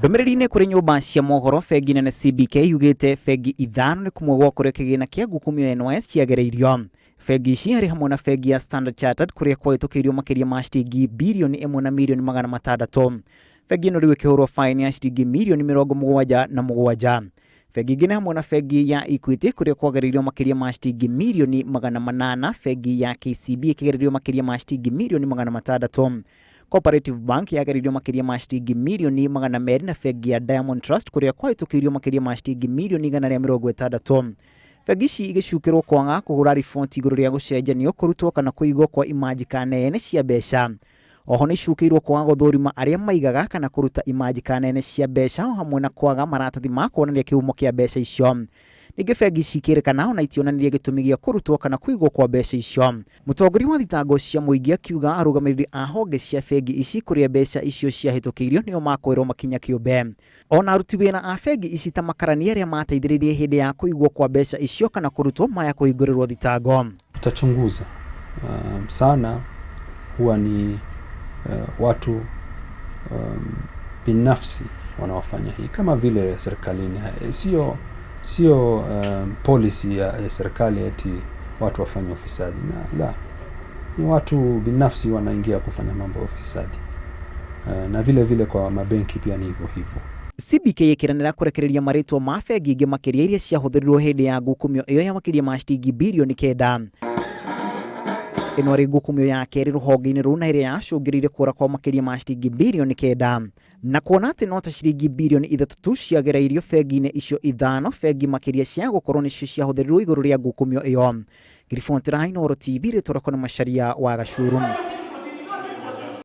Ndũmĩrĩri-inĩ kũrĩ nyũmba cia mohoro, bengi nene CBK yugĩte bengi ithano nĩ kũmwe gwa kũrĩa kĩgĩna kĩa ngukumio ya NYS ciagereirio. Bengi ici harĩ hamwe na bengi ya Standard Chartered kũrĩa kwahĩtũkĩirio makĩria ma ciringi birioni 1.6 million. Bengi ĩno rĩu ĩkĩhũrwo faini ya ciringi mirioni 77. Bengi ingĩ nĩ hamwe na bengi ya Equity kũrĩa kwagereirio makĩria ma ciringi mirioni 800, bengi ya KCB ĩkĩgererio makĩria ma ciringi mirioni 600. Cooperative Bank yagereirio makĩria ma ciringi mirioni 200 na bengi ya Diamond Trust kũrĩa kwahĩtũkĩirio makĩria ma ciringi mirioni 160. Bengi ici igĩcukĩrwo kwaga kũhũra riboti igũrũ rĩa gũcenjanio, kũrutwo kana kũigwo kwa imanjika nene cia mbeca. Oho nĩ icukĩirwo kwaga gũthũrima arĩa maigaga kana kũruta imanjika nene cia mbeca o hamwe na kwaga maratathi ma kuonania kĩhumo kĩa mbeca icio. Ningĩ bengi ici ikĩrĩkana ona itionanirie gĩtũmi gĩa kũrutwo kana kũigwo kwa mbeca icio. Mũtongoria wa thitango cia mũingĩ akiuga arũgamĩrĩri a honge cia bengi ici kũrĩa mbeca icio ciahĩtũkĩirio nĩo makwĩrwo makinya kĩũmbe. Ona aruti wĩra a bengi ici ta makarani arĩa mateithĩrĩirie hĩndĩ ya kũigwo kwa mbeca icio kana kũrutwo maya kũhingũrĩrwo thitango. Tutachunguza sana huwa ni watu binafsi wanaofanya hii kama vile serikalini, sio policy ya serikali eti watu wafanye ufisadi, na la, ni watu binafsi wanaingia kufanya mambo ya ufisadi, na vile vile kwa mabenki pia ni hivyo hivyo. CBK ĩkĩranĩra kũrekereria marĩtwa ma bengi ingĩ makĩria iria ciahũthĩrirwo hĩndĩ ya ngukumio ĩyo ya makĩria ma ciringi birioni 9. Ĩno arĩ ngukumio ya kerĩ rũhonge-inĩ rũu na ĩrĩa yacũngĩrĩirie kũra kwa makĩria ma ciringi birioni 9. Na kuona atĩ no ta ciringi birioni 3 tu ciagereirio bengi-inĩ icio ithano, bengi makĩria cia gũkorwo nĩcio ciahũthĩrirwo igũrũ rĩa ngukumio ĩyo. Ngiribotera Inooro TV, rĩtwa rĩakwa nĩ Macharia wa Gacuru.